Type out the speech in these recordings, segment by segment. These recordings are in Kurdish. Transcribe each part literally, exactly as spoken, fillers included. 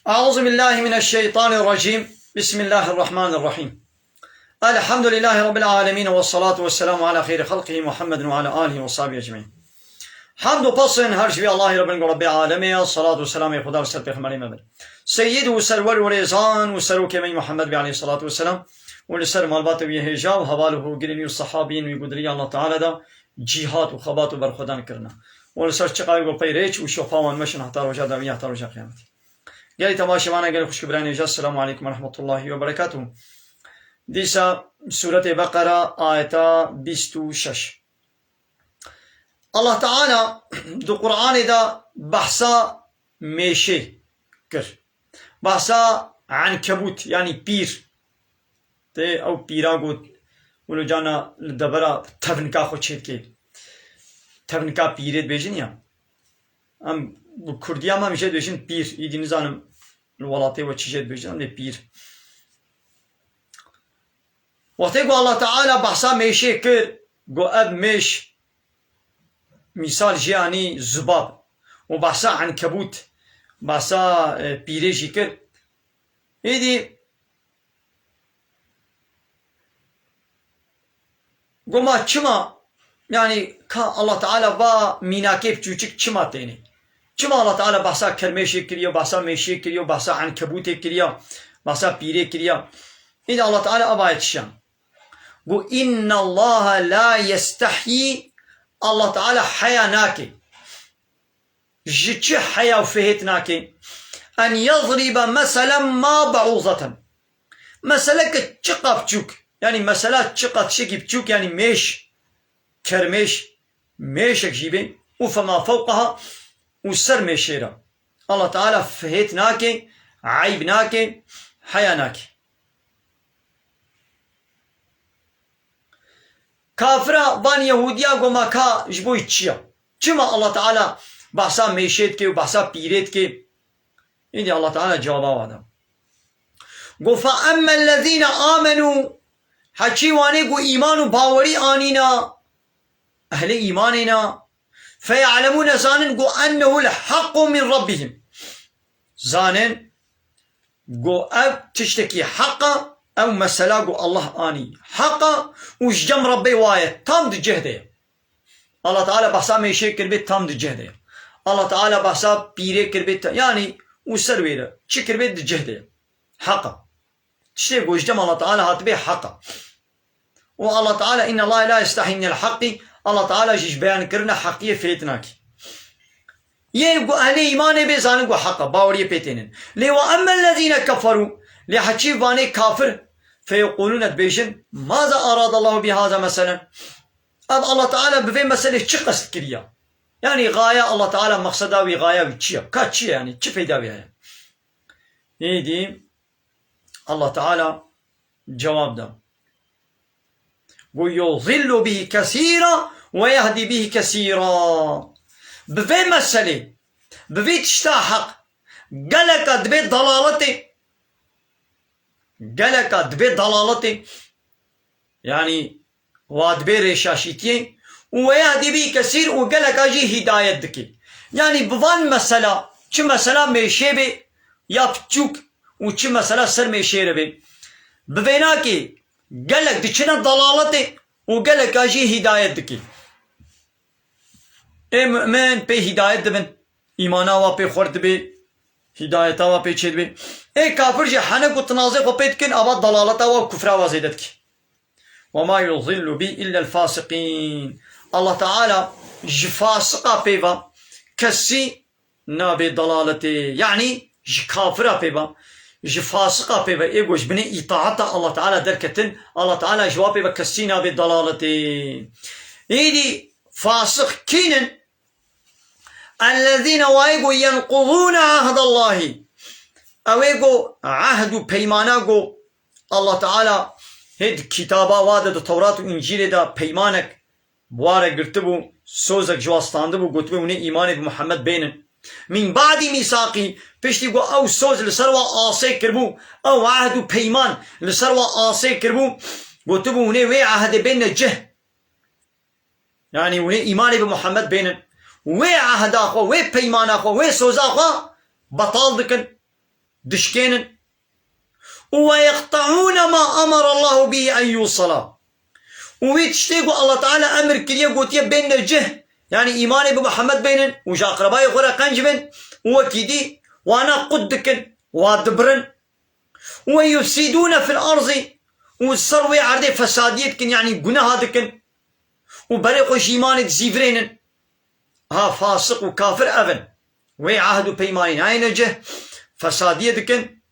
أعوذ بالله من الشيطان الرجيم. بسم الله الرحمن الرحيم. الحمد لله رب العالمين، والصلاة والسلام على خير خلقه محمد وعلى آله وصحبه أجمعين. Hamd û pesn her ji vî Allahî Rabbin ku Rabbê alemê ye, salat û selamê Xuda li ser pêxemberê me bin. Seyyid û serwer û rêzan û serokê me Muhammed bê aleyhissalatu vesselam û li ser malbatê wî hêja û heval û hogirên wî û sehabiyên wî ku di riya Allah Teala de cîhat û xebat û berxwedan kirine. Û li ser çiqa wî ku pey rêç û şopa wan meşin heta roja dawî, heta roja qiyametê. Gelî temaşevana, gelî xwişk û birayên hêja, Selamu aleykum ve rahmetullahi ve berekatuhu. Dîsa Sûretê Beqera, ayeta bîst û şeş. Allah Teala di Qur'anê de behsa mêşê kir. Behsa enkebût, yanî pîr. Tê ew pîra ku wilo cana li devera tevnika xwe çêdikê. Tevnika pîrê dibêjin ya. Em bi kurdiya me, em jê dibêjin pîr. Îdî nizanim li welatê we çi jê dibêjin, em lê pîr. Wextê ku Allah Teala behsa mêşê kir, got ev mêş mîsal jê anî zubab û behsa enkebût, behsa, e, pîrê jî kir. Êdî got ma çima, yanî ka Allah Teala va mînakê biçûçik çima têne? Çima Allah Teala behsa kermêşê kiriye, behsa mêşê kiriye, behsa enkebûtê kiriye, behsa pîrê kiriye? Êdî Allah Teala ava yetişan. Got, "Innallaha la yestehyî", Allah Teala heya nake. Ji çi heya û fihêt nake? "En yezribe meselen ma be'ûzeten." Meseleke çiqa biçûk, yanî mesela çiqa tiştekî biçûk, yanî mêş, kermêş, mêşek jî bê, û fema fewqeha, û ser mêşê re. Allah Teala fihêt nake, eyb nake, heya nake. Kafira van Yehûdiya got ma ka ji bo çi ye? Çima Allah Teala behsa mêşê dike û behsa pîrê dike? Îdî Allah Teala cewaba wa da. Got, "Fe emmellezîne amenû", heçî wanê ku îman û bawerî anîna, ehlê îmanê na, "feye'lemûne", zanin, got, "ennehu l-haqqu min rabbihim." Zanin, got, ev tiştekî heq e, ew mesela got Allah anî heq e û ji cem Rebbê wa ye, tam di cih de ye. Allah Teala behsa mêşê kiribê, tam di cih de ye. Allah Teala behsa pîrê kiribê, te-, yanî û ser wê re çi kiribê, di cih de ye. Heq e. Tiştê ku ji cem Allah Teala hatibê heq e. Û Allah Teala, "Innallaha la yestahî minel haqqî", Allah Teala jî ji beyankirina heqiyê fêt nake. Yê ku ehlê îmanê bê zanin ku heq e, baweriyê pê tênin. Lê "ve emmellezîne keferû", lê heçî vanê kafir, "feyeqûlûne", dibêjin, "Maza aradallahu bi haza meselen?" Ev Allah Teala bi vê meselê çi qest kiriye? Yanî gaye Allah Teala, mexseda wî, gaye wî çi ye? Ka çi ye yanî? Çi feyda wî heye? Êdî Allah Teala cewab da. Got, "Yudillu bihi kesîra ve yehdi bihi kesîra." Bi vê meselê, bi vê tişta heq, geleka dibê dalaletê, geleka dibê dalaletê, yanî wa dibê rêşaşîtiyê, û "ve yehdi bihi kesîr", û geleka jî hîdayet dike. Yanî bi van mesela, çi mesela mêşê bê ya piçûk û çi mesela ser mêşê re bê, bi vênakê gelek diçine dalaletê û geleka jî hîdayet dike. Ê mu'min pê hîdayet dibin, îmana wa pê xurt dibê, hîdayeta wa pê çêdibê. Ê kafir jî hene ku tinazê xwe pê dikin, ava dalaleta wa û kufra wa zêde dike. "Ve ma yudillu bi illel fasiqîn." Allah Teala ji fasiqa pê ve kesî nabê dalaletê. Yanî ji kafira pê ve, ji fasiqa pê ve, ê ku ji binê îtaata Allah Teala derketin, Allah Teala ji wa pê ve kesî nabê dalaletê. Êdî fasiq kînin? Ellezîne, wayê ku yenqudûne ahdallahî. Ew ê ku ehd û peymana ku Allah Teala hê di kitaba wa de, di Tewrat û Încîlê de peymanek bi wa re girtibû, sozek ji wa standibû, gotibû, hûn ê îmanê bi Muhammed bênin. Min ba'dî mîsaqî, piştî ku ew soz li ser wa asê kiribû, ew ehd û peyman li ser wa asê kiribû, gotibû, hûn ê wê ehdê bêne cih. Yanî hûn ê îmanê bi Muhammed bênin. Wê ehda xwe, wê peymana xwe, wê soza xwe betal dikin. dişkênin. Û وَيَقْطَعُونَ مَا أَمَرَ اللّٰهُ بِهِ أَنْ يُوصَلَ. Û wî tiştê ku Allah Teala emir kiriye, gotiye bênne cih, yanî îmanê bi Muhammed bênin û ji aqrebayê xwe re qenc bin û wekî dî wana qut dikin, wa dibirin. وَيُفْسِدُونَ فِي الْأَرْضِ. Û ser wê erdê fesadiyê dikin, yanî guneha dikin û berê xwe ji îmanê dizîvirênin. Ha, fasiq û kafir ev in. Wê ehd û peymanê nayêne cih, fesadiyê dikin.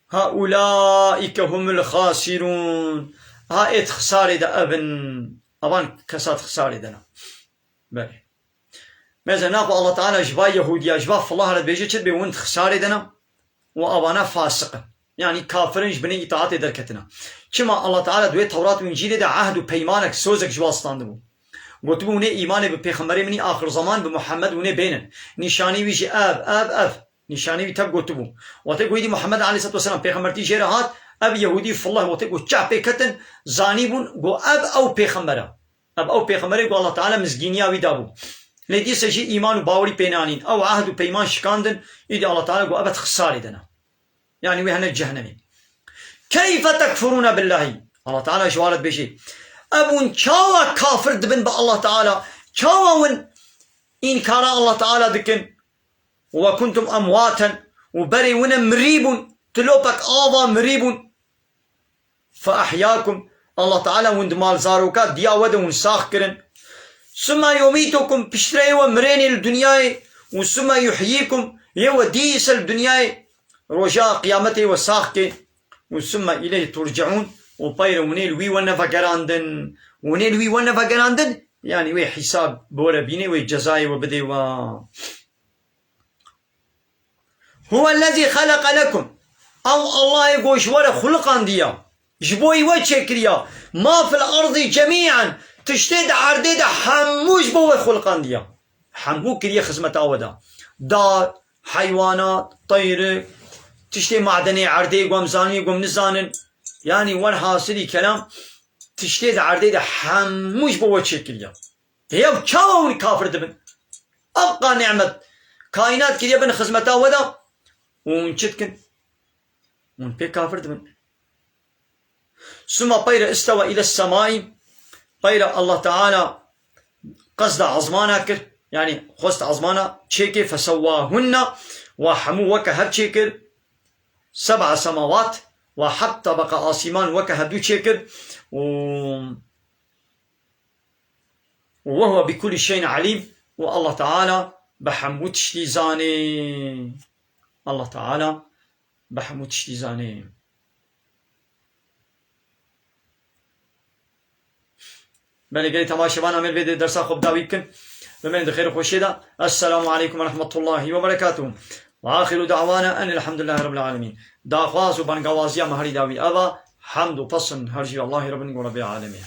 Ha, اُولَٰئِكَ هُمُ الْخَاسِرُونَ. Ha, ê di xisarê de ev in. Evan kesa di xisarê de ne. Belê. Mesela naxwe Allah Teala ji va Yehûdiya, ji va filah re dibêje çi dibê, hûn di xisarê de ne. Û avana fasiq in. Yanî kafir in, ji binê îtaatê derketine. Çima Allah Teala di wê Tewrat û Încîlê de ehd û peymanek, sozek ji wan standibû. Gotibû, hûn ê îmanê bi pêxemberê min î axir zeman, bi Muhammed hûn ê bênin. Nîşanî wî jî ev, ev, ev. Nîşanî wî tev gotibû. Wextê ku êdî Muhammed aleyhisselatu vesselam pêxembertî jê re hat, ev Yehûdî filah wextê ku çav pê ketin, zanîbûn ku ev ew pêxember e. Ev ew pêxemberê ku Allah Teala mizgîniya wî dabû. Lê dîsa jî îman û bawerî pê nanîn. Ew ehd û peyman şikandin, îdî Allah Teala got, ev di xisarê de ne. Yanî wê hene cehennemê. كَيْفَ تَكْفُرُونَ بِاللّٰهِ. Allah Teala ji wan re dibêjê. Ev hûn çawa kafir dibin bi Allah Teala? Çawa hûn înkara Allah Teala dikin? وَكُنْتُمْ أَمْوَاتًا. Û berê hûn e mirî bûn. Tilopek ava mirî bûn. فَأَحْيَاكُمْ. Allah Teala hûn di malzaroka diya we de hûn sax kirin. ثُمَّ يُمِيتُكُمْ. Piştre yê we mirênê li dinyayê. Û ثُمَّ يُحْيِيكُمْ. Yê we dîsa li dinyayê roja qiyametê we sax kê. Û ثُمَّ إِلَيْهِ تُرْجَعُونَ. Û peyre hûn ê li wî we nevegerandin. Hûn ê li wî we nevegerandin. Yanî wê hîsab bi we re bînê, wê cezayê we bidê we. هُوَ الَّذِي خَلَقَ لَكُمْ. Ew Allahê ku ji we re xuliqandiye, ji bo wî we çêkiriye. مَا فِي الْأَرْضِ جَمِيعًا. Tiştê di erdê de hemû ji bo we xuliqandiye. Hemû kiriye xizmeta we de. Dar, heywanat, teyrik, tiştê madenê erdê ku em zanî, ku em nizanin. Yanî werhasilî kelam, tiştê di erdê de hemû ji bo we çêkiriye. Ew çawa hûn kafir dibin? Ev qa nîmet kaînat kiriye bin xizmeta we de. Û hûn çi dikin? Hûn pê kafir dibin. ثُمَّ peyre اسْتَوَى إِلَى السَّمَاءِ. Peyre Allah Teala qesda ezmana kir. Yanî xwest ezmana çêkê, فَسَوَّاهُنَّ. Wa hemû weke hev çêkir. سَبْعَ سَمَاوَاتٍ. Wa heft tebeqa asîman weke hevdû çêkir. Û وَهُوَ بِكُلِّ شَيْءٍ عَلِيمٌ. Û Allah Teala bi hemû tiştî zanê. Allah Teala bi hemû tiştî zanê. Belê gelî temaşevan, em ê vê dersa xwe bi dawî bikin. Bimînin di xêr û xweşiyê de. السلام عليكم ورحمة الله وبركاته. وآخر دعوانا أن الحمد لله رب العالمين. Daxwaz û bangawaziya me herî dawî ev e. Hemd û pesn her jî Allahî Rebin û Rebbî Alemî.